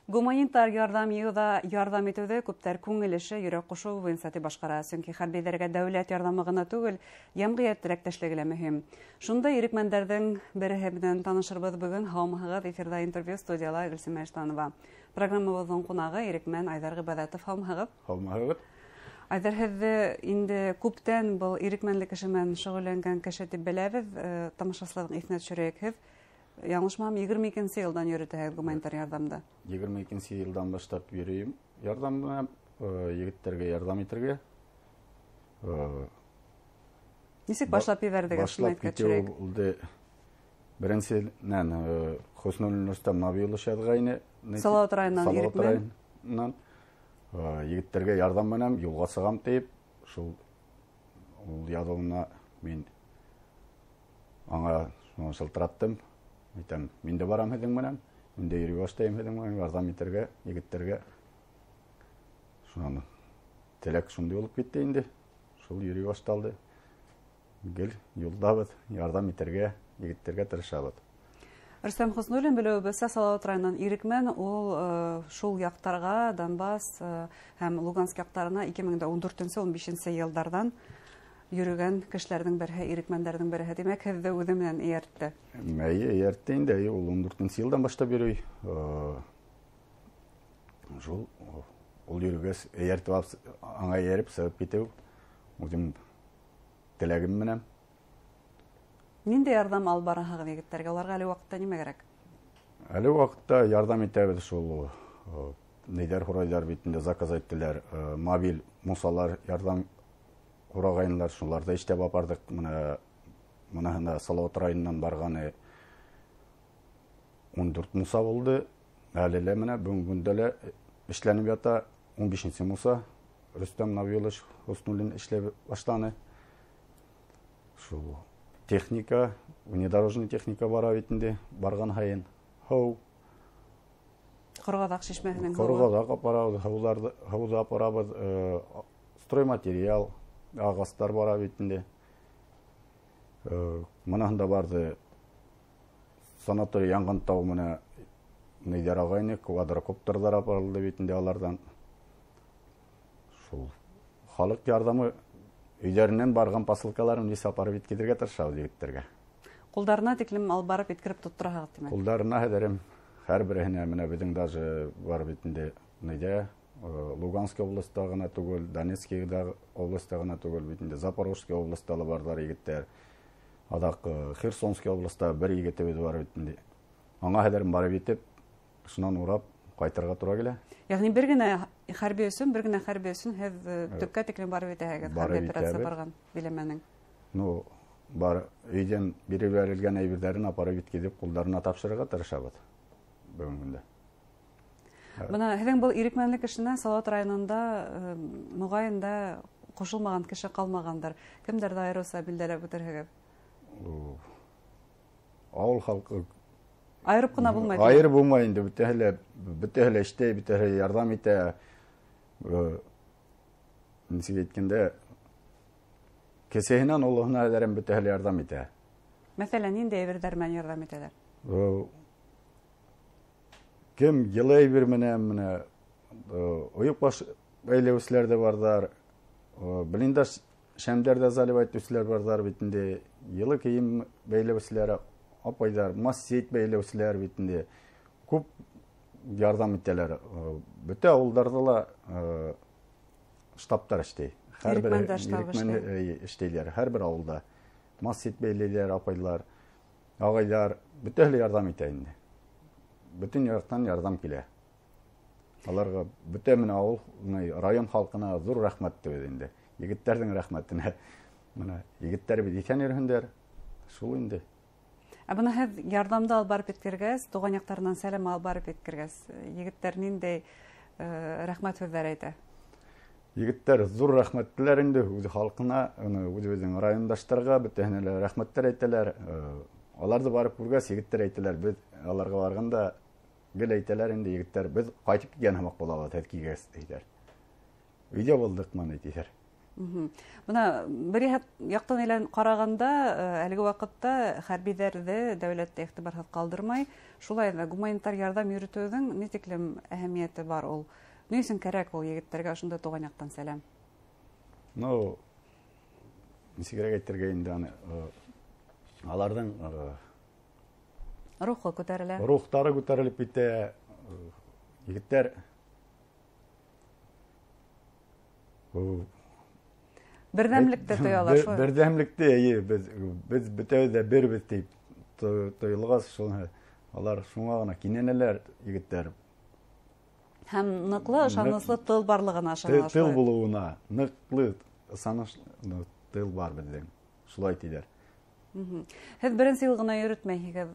Гуманитар ярҙам йыйыуҙа ярҙам итеүҙе күптәр күңел эше, йөрәк ҡушыуы буйынса тип башҡара. Сөнки хәрбиҙәргә дәүләт ярҙамы ғына түгел, йәмғиәт теләктәшлеге лә мөһим. Шундай ирекмәндәрҙең береһе менән танышырбыҙ бөгөн. Һаумыһығыҙ, эфирҙа интервью, студияла Гөлсимә Иштанова. Программабыҙҙың ҡунағы ирекмән Айҙар Ғибәҙәтов. Һаумыһығыҙ. Һаумыһығыҙ. Айҙар, һеҙҙе инде күптән был ирекмәнлек эше менән шөғөлләнгән кеше тип беләбеҙ. Тамашасыларҙың иҫенә төшөрәйек, һеҙ яңылышмаһам, 22-нсе йылдан йөрөтәһегеҙ гуманитар ярҙамды. 22-нсе йылдан башлап йөрөйөм ярҙамды, егеттәргә ярҙам итергә. Нисек башлап ебәрҙегеҙ? Башлап китеү булды. Беренсенән Хөснуллин Рөстәм Набиуллович яҙғайны. Салауат районынан ирекмән. Егеттәргә ярҙам менән юлға сығам тип, шул ул яҙыуына мин аңа шылтыраттым. Әйтәм, мин дә барам һеҙҙең менән, мин дә йөрөй башлайым һеҙҙең менән, ярҙам итергә, егеттәргә. Шунан теләк шундай булып китте инде. Шул йөрөй башлалды. Гел юлдабыҙ, ярҙам итергә, егеттәргә тырышабыҙ. Рөстәм Хөснуллин, белеүебеҙсә, Салауат районынан ирекмән, ул шул яҡтарға, Донбасс һәм Луганск яҡтарына 2014-15 йылдарҙан йөрөгән кешеләрҙең береһе, ирекмәндәрҙең береһе. Тимәк, һеҙҙе үҙе менән эйәртте. Эйе, эйәртте инде. Эйе, ул 14-нсе йылдан башлап йөрөй. Шул ул йөрөгәс, эйәртеп алып, аңа эйәреп сығып китеү үҙем теләгем менән. Ниндәй ярҙам алып бараһығыҙ егеттәргә? Уларға әле ваҡытта нимә кәрәк? Әле ваҡытта ярҙам итәбеҙ шул, ниҙәр һорайҙар бит инде, заказ иттеләр, мобиль мусалар ярҙам һорағайнылар, шуларҙы эшләп апарҙыҡ. Мына мыныһында Салауат районынан барғаны 14 муса булды. Әле лә менә бөгөнгө көндә лә эшләнеп ята 15-нсе муса. Рөстәм Набиуллович Хөснуллин эшләп башланы. Шул техника, внедорожный техника бара бит инде, барған һайын. Һыу. Ҡорғаҙаҡ шишмәһенең һыуы. Ҡорғаҙаҡ апарабыҙ, һыуҙарҙы, һыуҙы апарабыҙ, стройматериал, ағастар бара бит инде. Мынаһында барҙы санаторий Янған тау менән ниҙәр ағайны, квадрокоптерҙар апарылды бит инде аларҙан. Шул халыҡ ярҙамы өйҙәренән барған посылкаларын беҙ апарып еткерергә тырышабыҙ егеттәргә. Ҡулдарына тиклем алып барып еткереп тоттораһығыҙ, тимәк. Ҡулдарына хәҙерем, һәр береһенә менә беҙҙең даже бар бит инде ниҙә, Луганский областа ғына түгел, Донецкий областа ғына түгел, бит инде Запорожский областа ла барҙар егеттәр. Аҙаҡ Херсонский областа бер егетебеҙ бар бит инде. Аңа хәҙерем барып етеп, шунан урап ҡайтырға тура килә. Йәғни бер генә хәрби өсөн, бер генә хәрби өсөн һеҙ төпкә тиклем барып етәһегеҙ, Барып хәрби операция етәбеҙ. барған биләмәнең. Ну, бар өйҙән биреп бәрелгән әйберҙәрен апарып еткеҙеп, ҡулдарына тапшырырға тырышабыҙ бөгөнгө көндә. Бына һеҙҙең был ирекмәнлек эшенә Салауат районында, моғайын да ҡушылмаған кеше ҡалмағандыр. Кемдәрҙе айырыуса билдәләп үтерһегеҙ? Ауыл халҡы Айырып ҡына булмай. Айырып булмай инде, бөтәһе лә эштәй, бөтәһе лә ярҙам итә. Нисек әйткәндә, кесеһенән олоһона әҙәрем бөтәһе лә ярҙам итә. Мәҫәлән, ниндәй әйберҙәр менән ярҙам итәләр? Кем йылы әйбер менән, менә, ойоҡбаш бәйләүселәр ҙә барҙар, блиндаж шәмдәр ҙә заливать итеүселәр барҙар бит инде, йылы кейем бәйләүселәр, апайҙар, массет бәйләүселәр бит инде, күп ярҙам итәләр. Бөтә ауылдарҙа ла, штабтар эшләй. Һәр бер Ирекмәндәр штабы ирекмән, эшләй. Эшләйләр, һәр бер ауылда массет бәйләйләр, апайлар, ағайҙар, бөтәһе лә ярҙам итә инде. Бөтөн яҡтан ярҙам килә. Аларға бөтә менә ауыл, менә район халҡына ҙур рәхмәт тибеҙ инде. Егеттәрҙең рәхмәтенә. Менә егеттәр бит иҫән йөрөһөндәр. Шул инде. Ә бына һеҙ ярҙамды алып барып еткергәс, тыуған яҡтарынан сәләм алып барып еткергәс, егеттәр ниндәй рәхмәт һүҙҙәре әйтә? Егеттәр ҙур рәхмәтлеләр инде үҙ халҡына, үҙебеҙҙең райондаштарға бөтәһенә лә рәхмәттәр әйтәләр. Аларҙы барып күргәс, егеттәр әйтәләр, беҙ аларға барғанда гел әйтәләр инде, егеттәр, беҙ ҡайтып килгән һымаҡ булабыҙ, һеҙ килгәс, тиҙәр. Өйҙә булдыҡмы, тиҙәр. Бына бер яҡтан әйлән ҡарағанда, әлеге ваҡытта хәрбиҙәрҙе дәүләт тә иғтибарһыҙ ҡалдырмай. Шулай ҙа гуманитар ярҙам йөрөтөүҙең ни тиклем әһәмиәте бар ул? Ни өсөн кәрәк ул егеттәргә ошондай тыуған яҡтан сәләм? Ну, нисегерәк әйтергә инде аны, аларҙың рухы күтәрелә. Рухтары күтәрелеп китә. Егеттәр берҙәмлекте тоялар шулай. Берҙәмлекте, эйе, беҙ бөтәбеҙ ҙә бербеҙ тип тойолғас, шуны алар шуңа ғына кинәнәләр егеттәр. Һәм ныҡлы, ышаныслы тыл барлығына ышаналар. Тыл булыуына ныҡлы, ышаныслы тыл бар беҙҙең. Шулай тиҙәр. Һеҙ беренсе йыл ғына йөрөтмәйһегеҙ.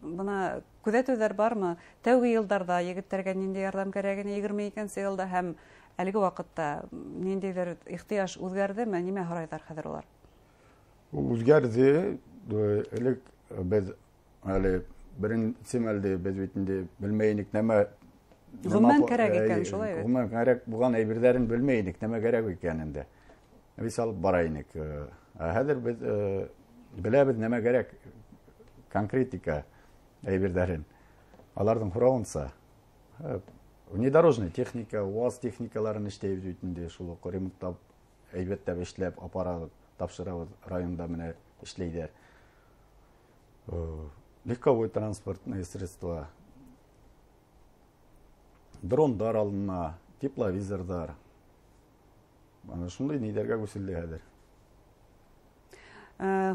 Бына күҙәтеүҙәр бармы? Тәүге йылдарҙа егеттәргә ниндәй ярҙам кәрәген 22-нсе йылда һәм әлеге ваҡытта ниндәйҙер ихтыяж үҙгәрҙеме? Нимә һорайҙар хәҙер улар? Үҙгәрҙе. Элек беҙ әле беренсе мәлде беҙ бит инде белмәй инек нәмә ғөмүмән кәрәк икән, шулай бит. Ғөмүмән кәрәк булған әйберҙәрен белмәй инек, нәмә кәрәк икәнен инде. Беҙ алып бара инек. Ә хәҙер беҙ беләбеҙ нәмә кәрәк, конкретика әйберҙәрен. Аларҙың һорауынса, внедорожная техника, УАЗ техникаларын эшләйбеҙ бит инде, шул уҡ ремонтлап, әйбәтләп эшләп, аппарат тапшырабыҙ, районда менә эшләйҙәр. Легковой транспортные средства, дрондар алына, тепловизорҙар. Ана шундай ниҙәргә күселде хәҙер.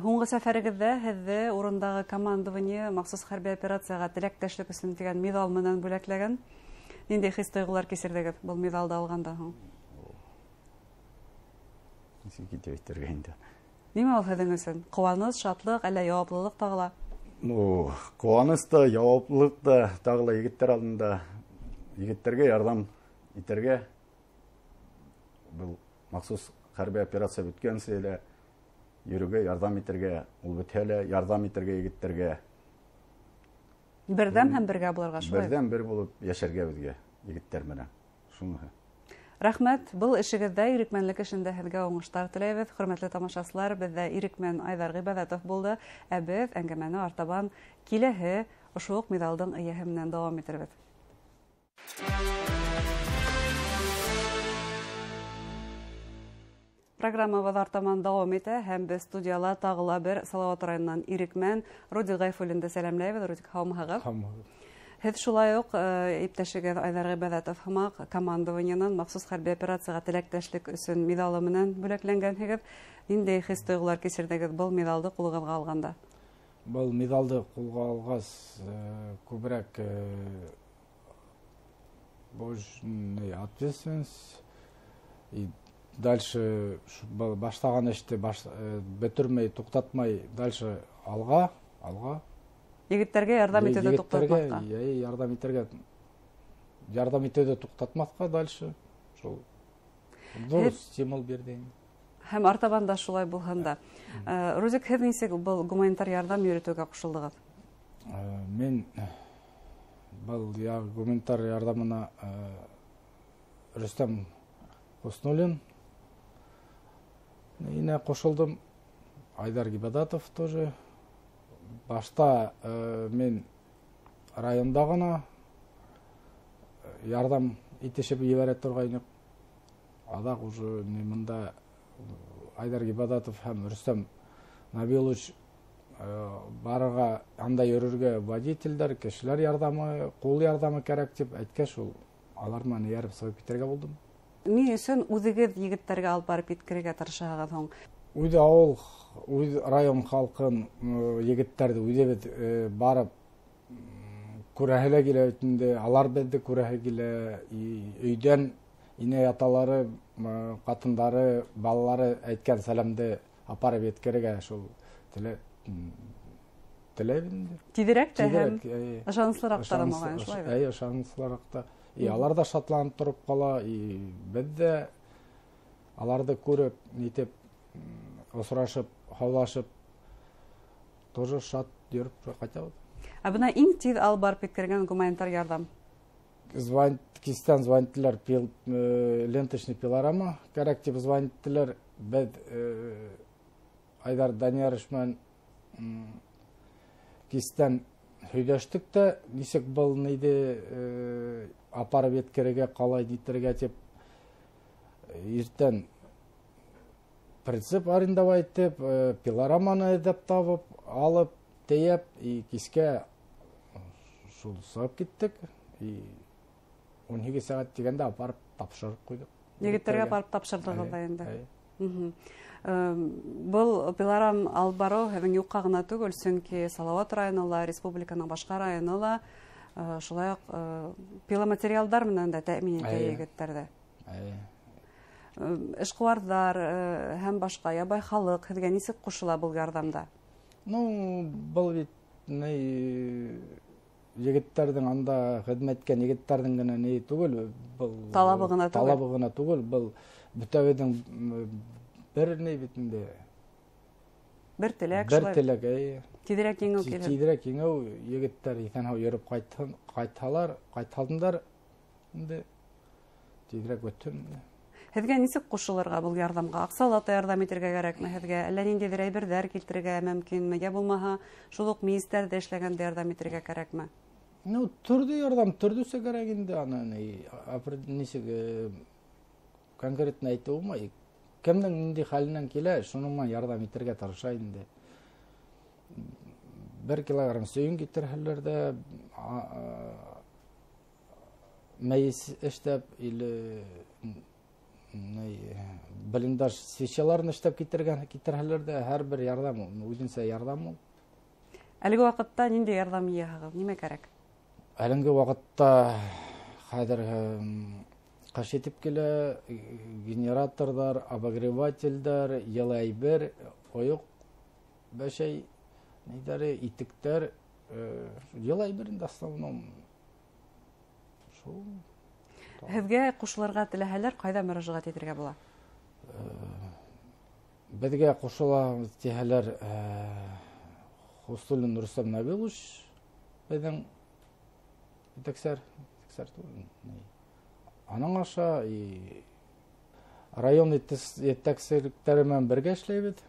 Һуңғы сәфәрегеҙҙә һеҙҙе урындағы командование махсус хәрби операцияға теләктәшлек өсөн тигән миҙал менән бүләкләгән. Ниндәй хис-тойғолар кисерҙегеҙ был миҙалды алғандан һуң? Нисек итеп әйтергә инде? Нимә ул һеҙҙең өсөн? Ҡыуаныс, шатлыҡ, әллә яуаплылыҡ тағы ла? Ну, ҡыуаныс та, яуаплылыҡ та тағы ла егеттәр алдында. Егеттәргә ярҙам итергә, был махсус хәрби операция бөткәнсе лә йөрөгә ярҙам итергә, ул бөтһә лә ярҙам итергә егеттәргә. Берҙәм һәм бергә булырға, шулай? Берҙәм бер булып йәшәргә беҙгә, егеттәр менән. Шуныһы. Рәхмәт. Был эшегеҙҙә, ирекмәнлек эшендә һеҙгә уңыштар теләйбеҙ. Хөрмәтле тамашасылар, беҙҙә ирекмән Айҙар Ғибәҙәтов булды. Ә беҙ әңгәмәне артабан киләһе ошо уҡ миҙалдың эйәһе менән дауам итербеҙ. Программабыҙ артаман дауам итә һәм беҙ студияла тағы ла бер Салауат районынан ирекмән Рудик Ғәйфуллинды сәләмләйбеҙ. Рудик, һаумыһығыҙ? Һаумыһығыҙ. Һеҙ шулай уҡ иптәшегеҙ Айҙар Ғибәҙәтов һымаҡ командованиенан махсус хәрби операцияға теләктәшлек өсөн миҙалы менән бүләкләнгәнһегеҙ. Ниндәй хис-тойғолар кисерҙегеҙ был миҙалды ҡулығыҙға алғанда? Был миҙалды ҡулға алғас, күберәк ответственность и дальше баштаған эште бөтөрмәй, туҡтатмай, дальше алға, алға. Егеттәргә ярҙам итеүҙе туҡтатмаҫҡа. Ярҙам итергә, ярҙам итеүҙе туҡтатмаҫҡа дальше. Шул ҙур стимул бирҙе инде. Һәм артабан да шулай булһын да. Рузик, һеҙ нисек был гуманитар ярҙам йөрөтөүгә ҡушылдығыҙ? Мин был гуманитар ярҙамына Рөстәм Хуснуллин инә ҡушылдым. Айҙар Ғибәҙәтов тоже. Башта мин районда ғына ярҙам итешеп ебәрә торғайныҡ. Аҙаҡ уже мында Айҙар Ғибәҙәтов һәм Рөстәм Набилович барырға, анда йөрөргә водителдәр, кешеләр ярҙамы, ҡул ярҙамы кәрәк тип әйткәс, ул алар менән эйәреп сығып китергә булдым. Ни өсөн үҙегеҙ егеттәргә алып барып еткерергә тырышаһығыҙ һуң? Үҙ ауыл, үҙ район халҡын, егеттәрҙе үҙебеҙ барып күрәһе лә килә бит инде, алар беҙҙе күрәһе килә. Өйҙән инәй аталары, ҡатындары, балалары әйткән сәләмде апарып еткерергә шул теләйбеҙ инде. Тиҙерәк тә һәм Тиҙерәк, ышаныслыраҡ та моғайын, шулай бит? Эйе, ышаныслыраҡ та. И алар да шатланып тороп ҡала, и беҙ ҙә аларҙы күреп, нитеп, осрашып, һаулашып, тоже шат йөрөп ҡайтабыҙ. Ә бына иң тиҙ алып барып еткергән гуманитар ярҙам? Кистән звонителәр, ленточный пилорама кәрәк тип звонителәр. Беҙ Айҙар Даниярович менән кистән һөйләштек тә, нисек был нейҙе апарып еткерергә, ҡалай итергә тип, иртән прицеп арендовать итеп, пилораманы эҙләп табып, алып, тейәп, и кискә шул сығып киттек. И 18 сәғәт тигәндә апарып тапшырып ҡуйҙыҡ. Егеттәргә барып тапшырҙығыҙ ҙа инде. Был пилорам алып барыу һеҙҙең юҡҡа ғына түгел, сөнки Салауат районы ла, республиканың башҡа районы ла шулай уҡ пиломатериалдар менән дә тәьмин итә егеттәрҙе. Эшҡыуарҙар һәм башҡа ябай халыҡ һеҙгә нисек ҡушыла был ярҙамда? Ну, был бит егеттәрҙең анда хеҙмәт иткән егеттәрҙең генә ни түгел, был талабы ғына түгел. Талабы ғына түгел, был бөтәбеҙҙең бер ни бит инде. Бер теләк, шулай. Бер теләк, әйе. Тиҙерәк еңеү килһен. Тиҙерәк еңеү, егеттәр иҫән-һау йөрөп ҡайтһын, ҡайтһалар, ҡайтһындар инде тиҙерәк бөтһөн. Һеҙгә нисек ҡушылырға был ярҙамға? Аҡсалата ярҙам итергә кәрәкме һеҙгә? Әллә ниндәйҙер әйберҙәр килтерергә мөмкинме? Йә булмаһа, шул уҡ мейестәрҙе эшләгәндә ярҙам итергә кәрәкме? Ну, төрлө ярҙам, төрлөсә кәрәк инде аны, нисек конкретно әйтеп булмай. Кемдең ниндәй хәленән килә, шуның менән ярҙам итергә тырыша инде. 1 килограмм сөйөн китерһәләр ҙә, мейес эшләп или блиндаж свечаларын эшләп китерһәләр ҙә, һәр бер ярҙам үҙенсә ярҙам ул. Әлеге ваҡытта ниндәй ярҙам йыйаһығыҙ? Нимә кәрәк? Әлеге ваҡытта хәҙер ҡыш етеп килә, генераторҙар, обогревателдәр, йылы әйбер, ойоҡ, бәшәй, ниҙәре, итектәр, йылы әйбер инде основном. Шул. Һеҙгә ҡушылырға теләһәләр, ҡайҙа мөрәжәғәт итергә була? Беҙгә ҡушыла тиһәләр, Хуснуллин Рөстәм Набилович беҙҙең етәксәр түгел. Аның аша район етәкселектәре менән бергә эшләйбеҙ.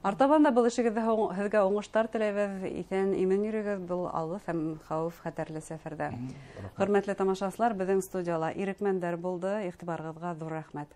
Артабан да был эшегеҙҙә һеҙгә уңыштар теләйбеҙ, иҫән имен йөрөгөҙ был алыҫ һәм хәүеф-хәтәрле сәфәрҙә. Хөрмәтле тамашасылар, беҙҙең студияла ирекмәндәр булды. Иғтибарығыҙға ҙур рәхмәт.